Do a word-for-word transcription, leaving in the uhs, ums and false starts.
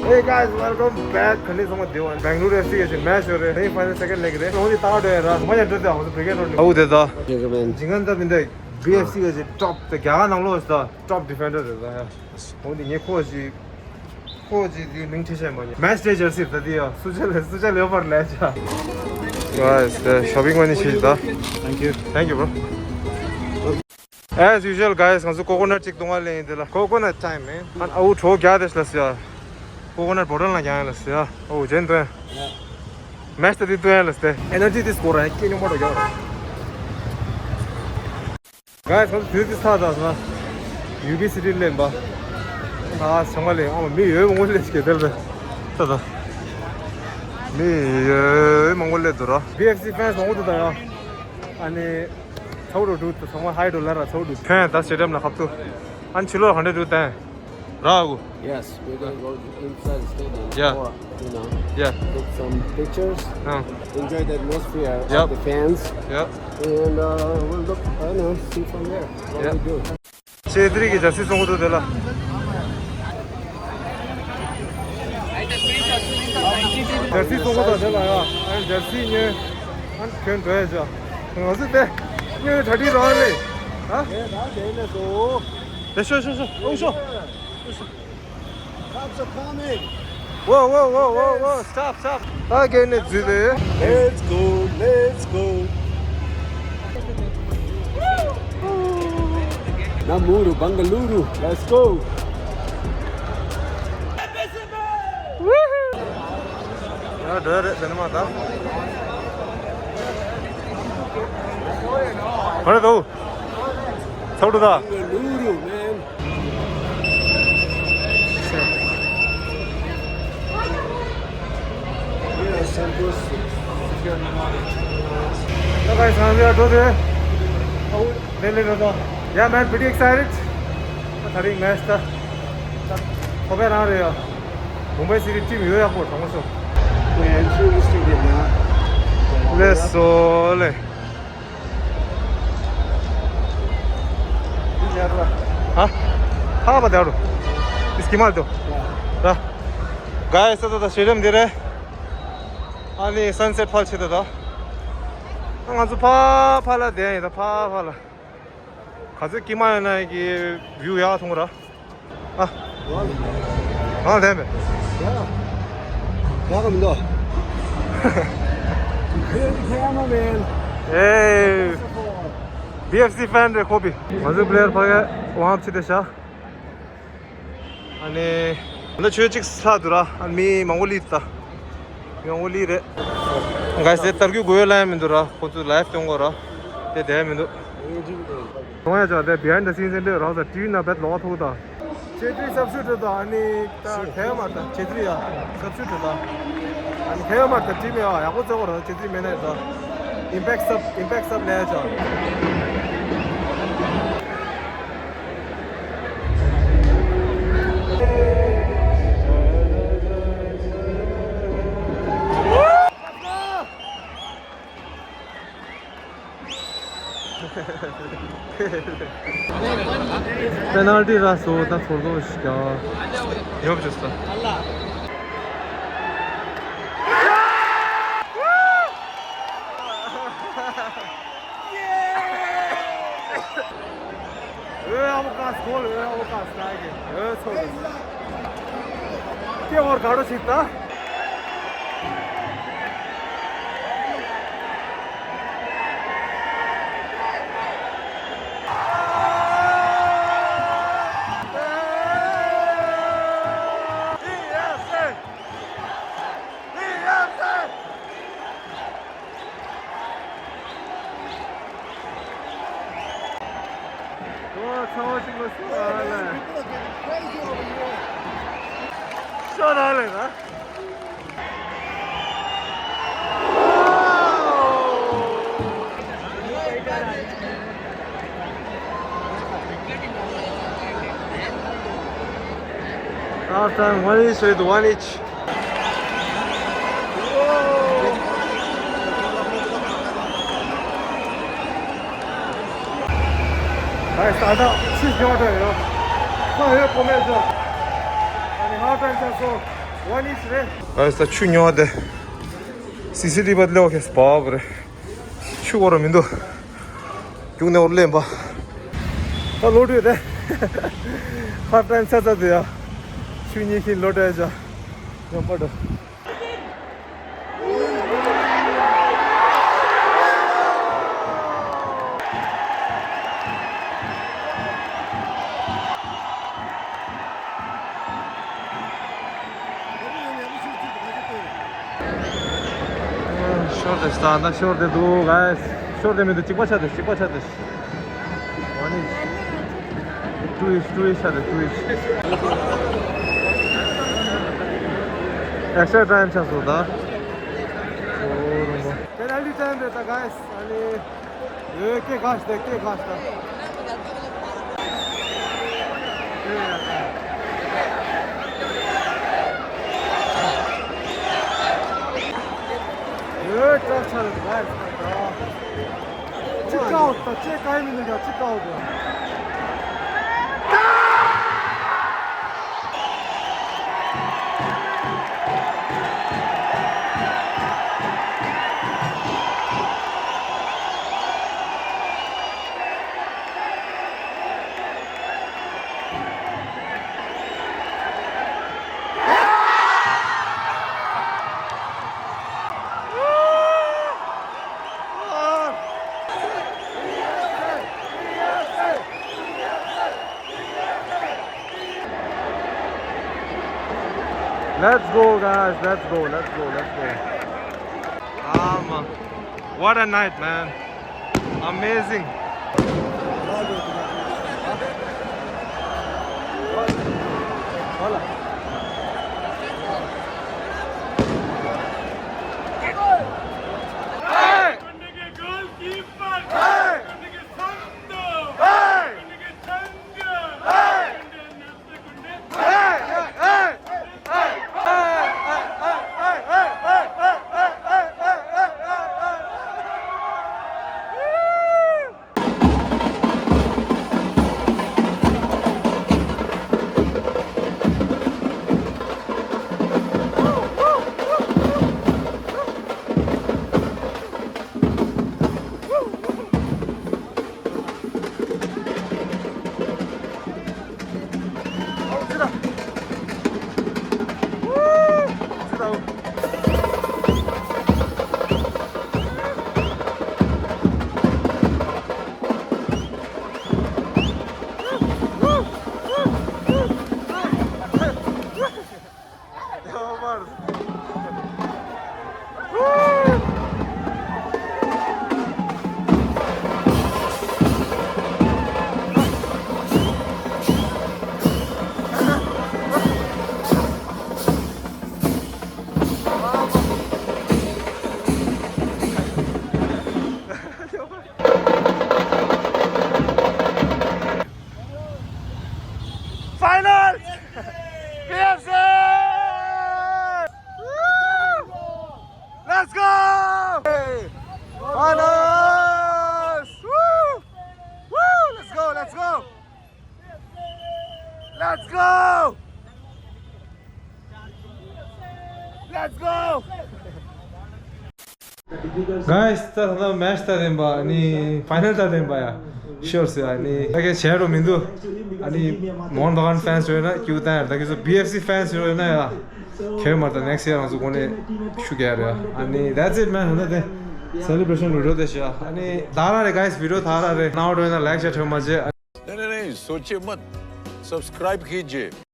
Hey guys, welcome back. ཁ་ནི་སོང་བ་དེ་བ་Bangalore F C གི་match ཡོད་རེད། ངའི་final second leg རེད། ལོ་འདི་ཏག་ཏག་རེད་ར། མ་ཡང་འགྲོ་དེ་ཨ་ཁོ་ཚོ་བི་ཀེ་ཊི་རོ་ནི། ཨའུ་དེ་ད། Gentlemen. ཇིང་ངན་ད་མི་འདུག B F C གི་top དེ་རྒྱ་གར་ནང་ལོགས་ད་top defender རེད་ད། ལོ་འདི་ངས་ཁོ་ཞིག་ཁོ་ཅིག་དེའི་མིང་ཁྲིད་བཤད་མ་ཉན། Match day jersey ད་དེ་ཡ། སུ་ཆ་ལས་སུ་ཆ་ལས་པར་ལས་ཆ། Guys, the shopping money sheet ད། Thank you. Thank you, bro. As usual, guys, ང་ཚོ་coconut གཅིག་བཏུང་བ་ལེན་ཡིན་དེ་ལ། Coconut time, man. ཨ་ཨུ་གྲོགས་རྒྱག་དེ་ལ་སི་ཡ། Coconut bottle ལ་རྒྱག་ཡིན་ལ་སི་ཡ། ཨོ་ཇེན་ཏོན། Match ད་དེ་ཏོན་ལ་སི་དེ། Energy དེ་སྐོར་ར་སྐྱེ་ཉོ་མ་འགྲོ་རྒྱག་ར། Guys, ང་ཚོ་དུས་ཚོད་ཚ་ཚ་ན་ཡུ་བི་སི་ཊི་སླེབས་པ། ད་ཚང་མ་ལས་ཨ་མ་མི་ཡོད་མང་པོ་སླེབས་ཀྱི་དེར་བས་ཚ་ཚ། མི་ཡོད་མང་པོ་སླེབས་འདུག་ར། B F C fans མང་པོ་འདུག་ད་ཡ། ཨ་ནི་ཚ་བོ་འགྲོ་འདུག་ཚང་མ་ཧའི་འགྲོ་ལ་ར་ཚ་བོ་འགྲོ། ཕན་ད་སི་ཊེ་ཌི་ཡམ་ལ་ཁབ་ཏུ། ཨ་ནི་ཕྱི་ལོགས་ག་འདྲ་འདུག་ད། ར་གུ། Yes, we're gonna go inside the stadium. Yeah. For, you know, yeah, take some pictures, uh, enjoy the atmosphere, yep, of the fans. Yep. And uh, we'll look, I don't know, see from there what, yep, we do. ཆེ་དྲི་གི་ཇར་སི་སོང་གོ་དེ་ལ། ཇར་སི་སོང་གོ་དེ་ལ་ཡ། ཨ་ཇར་སི་ཉོས། ཨ་ཁྱོད་འགྲོ་ཡ་ཇ། ང་ཚོ་དེ་ཉོས་གྲ་སྒྲིག་རང་རེད། ཧ། དེ་ད་དེ་ནས་སོ། དེ་ཤོ་ཤོ་ཤོ། ཨོ་ཤོ། Cops are coming. Whoa, whoa, whoa, whoa, whoa. Stop, stop. ད་གན་ནས་འཛུལ་ཏེ། Let's go, let's go. Namuru, Bangaluru. Let's go. ཡ་འགྲོ་རེད་དེ་ནི་མ་ད། ག་རེ་འདུག་ཚ་བོ་འདུག་ད། Bangaluru, man. Yeah, Santos. ད་ག་ཡི་སང་ཡ་འགྲོ་དེ། ཨའུ་ལེ་ལེ་འགྲོ་དོ། Yeah, man, pretty excited. ད་དེ་རིང་match ད། ད་ཐོབ་པའི་རང་རེད་ཡ། Mumbai City team ཡོད་ཡག་པོ་གྲོང་སོ། ལེ་སོ་ལེ། ཧ། ཧ་པ་དེ་རུ། སྐྱི་མ་དོ། ད། ག་ཡི་ས་ད་ད་ཤེ་རམ་དེ་རེད། ཨ་ནི་sunset ཕལ་ཆེར་ད་ད། ང་ཚོ་ཕ་ཕ་ལ་བསྡད་ཡིན་ད་ཕ་ཕ་ལ། ག་ཚོད་ཀྱི་མ་ཡོད་ན་གི་view ཡག་མཐོང་ར། ཨ། ང་ལ་ལན་མེད། ཡག་ག་མི་འདུག Cameraman. ཨེ། B F C fan རེད་ཁོ་པི། ང་ཚོའི་player ཕ་གི་warm up བྱེད་བསྡད་ཤག་ཨ་ནི། ད་ཆོས་གཅིག་ལྷག་འདུག་ར། ཨ་མི་མང་པོ་སླེབས་ད། མི་མང་པོ་སླེབས་རེད། ག་ཟེ་ཏར་རྒྱུ་དགོས་ལ་ཡང་མི་འདུག་ར། ཁོ་ཚོ་live སྟོན་དགོས་ར། དེ་དེ་མི་འདུག་གང་ཡང་ཅག་དེ་behind the scenes ཨེ་འདྲ་རག་ད་ཊི་ཝི་ནང་བེད་ལོག་ཐུག་ད། ཆེ་ཏྲི་སབ་སུ་ཏྲི་ད་ཨ་ནི་ད་ཁེ་མ་ད་ཆེ་ཏྲི་ཡ་སབ་སུ་ཏྲི་ད། ཨ་ནི་ཁེ་མ་ད་ཊི་མེ་ཡ་ཡག་པོ་བཙལ་དགོས་ར། ཆེ་ཏྲི་མེད་ན་ད་impact sub impact sub ལས་ཅག Penalty ར་སོ་ད་ཚོར་དོ་ཞིག་ཡ། ཡོབ་ཅོས་ད། ཨོའི་ཨ་བོ་ཀ་སི་གོལ། ཨོའི་ཨ་བོ་ཀ་སི་ད་གི་ཨོའི་ཚོ་གི་སྐྱེ་བར་དགའ་རོ་ཞིག་ད། ཨོ་ཚ་བོ་ཅིག་ལ་སུ་ར་ལ། ཤོ་ར་ལ་ན། Half time, one each with one each. Guys, ད་ལྟ་ཕྱི་ཞོག་འགྲོ་ཡོད། ཁོ་ཡོད་ཁོ་མེད་ཟེར། ཨ་ནི་half time ཆགས་སོང་། ཝ་ནི་སི་རེད། ཨ་ས་ཆུ་ཉོ་བ་དེ། སི་སི་ཊི་བི་ལོག་གེ་སྤ་བ་རེད། ཆུ་འོར་མི་འདུག་རྒྱུག་ནས་འོར་ལེན་པ། ད་ལོ་དུས་དེ། ཧབ་ཊའིམ་ཚ་ཚ་དུ་ཡ། ཆུ་ཉིན་ཤིན་ལོ་དྲ་ཡ། ཡོང་པ་འགྲོ། ཤོར་དེ་ས་ན་ཤོར་དེ་འདུག་གས། ཤོར་དེ་མི་འདུག་གཅིག་པ་ཆ་དེ་གཅིག་པ་ཆ་དེ། ཨ་ནི། ཊུ་ཝིཊ་ཊུ་ཝིཊ་ཆ་དེ་ཊུ་ཝིཊ། ཨེག་སི་ཊ་ཊའིམ་ཆགས་སོང་ད། ཨོ་རོང་པོ། པེ་ནལ་ཊི་ཊའིམ་རེད་ད་གས། ཨ་ནི། ཨེ་སྐད་ག་ཤི་ད་སྐད་ག་ཤི་ད། ཨེ་ཀྲག་ཆ་རེད་གས་ད། ཅི་ཀའོ་ད་ཅི་ཀའི་མི་འདུག་ཅི་ཀའོ་ད། Let's go, guys. Let's go. Let's go. Let's go. Ah, man. What a night, man. Amazing. Finals! P F C! Woo! Let's go! Finals! Woo! Woo! Let's go, let's go! Let's go! Let's go! Guys, ད་ད་ལྟ་མེ་ཆི་ད་དེན་པ་ཨ་ནི་ཕའི་ནལ་ད་དེན་པ་ཡ། ཤོར་སོང་ཨ་ནི་ད་གས་བྱས་རོགས་མི་འདུག་ཨ་ནི་མོ་ཧན་བྷ་གཱན་ཕེན་སི་ཡོད་ན་ཀྱུ་ཏན་ད་གས་སོ་བི་ཨེཕ་སི་ཕེན་སི་ཡོད་ན་ཡ། ཁྱེར་མ་ད་next year ང་ཚོ་གོ་ནས་ཤུ་ག་རེད་ཨ་ནི། That's it, man. ད་དེ་celebration video དེ་ཤ་ཨ་ནི་ད་ར་རེ་guys, video ད་ར་རེ་ནའོ་ཌོ་ན་like share ཐོན་མ་བྱེད། नहीं, नहीं, नहीं, सोचिए मत। सब्सक्राइब कीजिए।